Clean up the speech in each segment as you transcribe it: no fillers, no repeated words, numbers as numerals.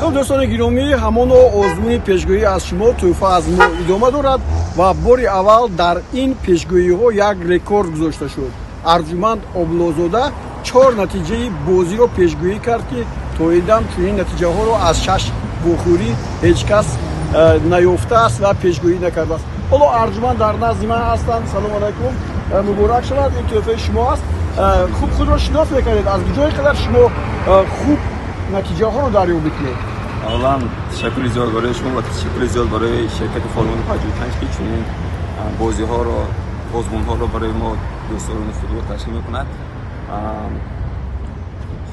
Хуб, дӯстони гиромӣ, ҳамоно озмуни пешгӯӣ аз шумо, тӯҳфа аз мо идома дорад ва бори аввал дар ин пешгӯиҳо як рекорд гузошта шуд. Арҷуманд Облозода чор натиҷаи бозиро пешгӯӣ кард, ки то ин дам чунин натиҷаҳоро аз шаш вохӯрӣ ҳеҷ кас наёфтааст ва пешгӯӣ накардааст. Ҳоло Арҷуманд дар назди ман ҳастанд. Салому алайкум, муборак шавад, ин тӯҳфаи шумо аст. Хуб, худро шинос мекардед, аз куҷои қадар шумо хуб натиҷаҳоро дарёб мекунед? Аввалан, ташаккури зиёд барои шумо ва ташаккури зиёд барои ширкати Формула 55, ки чунин бозиҳоро, озмунҳоро барои мо, дӯстдорони футбол, ташкил мекунад.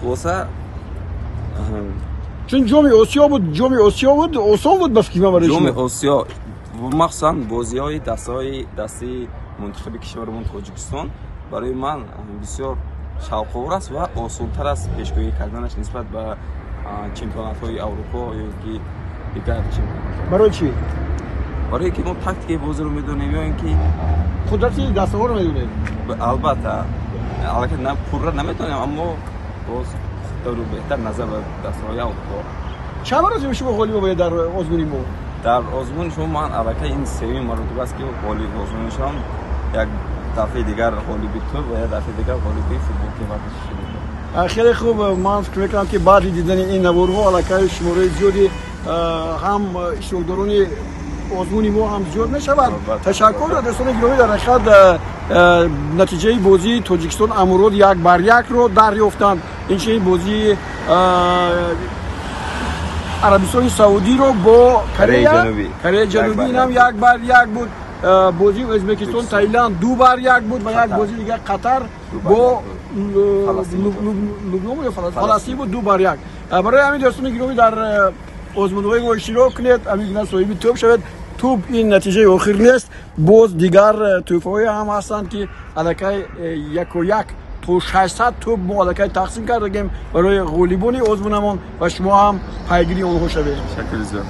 Хулоса, чун Ҷоми Осиё буд, Ҷоми Осиё буд, осон буд ба фикри ман барои Ҷоми Осиё, махсусан бозиҳои дастаҳои дастаи мунтахаби кишварамон Тоҷикистон барои ман бисёр шавқовар аст ва осонтар аст пешгӯӣ карданаш нисбат ба чемпионатҳои Аврупо ё ки дигар чемпионатҳо. Барои чӣ? Барое ки мо тактикаи бозиро медонем ё ин ки қудрати дастаҳоро медонед? Албатта, аллакай пурра намедонем, аммо боз хубтару беҳтар назар ба дастаҳои Аврупо. Чанд маротиба шумо ғолиб омадед дар озмуни мо? Дар озмуни шумо ман аллакай ин сеюмин маротиба аст, ки ғолиби озмун мешавам. Як дафъаи дигар ғолиби тӯб ва як дафъаи дигар ғолиби футболки варзиши шудем. Хеле хуб. Ман фикр мекунам, ки баъди дидани ин наворҳо аллакай шумораи зиёди ҳам иштирокдорони озмуни мо ҳам зиёд мешавад. Ташаккур, дӯстони гиромӣ. Дар ҳақиқат, натиҷаи бозии Тоҷикистон Амурод 1-1-ро дарёфтанд. Инчунин бозии Арабистони Саудиро бо Кореяи Ҷанубӣ инам 1-1 буд. Бозии Ӯзбекистон Таиланд 2-1 буд ва як бозии дигар Қатар бо Лубнон ё Фаластин буд, 2-1. Барои ҳамин, дӯстони гиромӣ, дар озмунҳои мо иштирок кунед, ҳамин гуна соҳиби тӯб шавед. Тӯб ин натиҷаи охир нест, боз дигар тӯҳфаҳое ҳам ҳастанд, ки аллакай яко як то 600 тӯб мо аллакай тақсим кардагем барои ғолибони озмунамон ва шумо ҳам пайгири онҳо шавед. Ташаккури зиёд.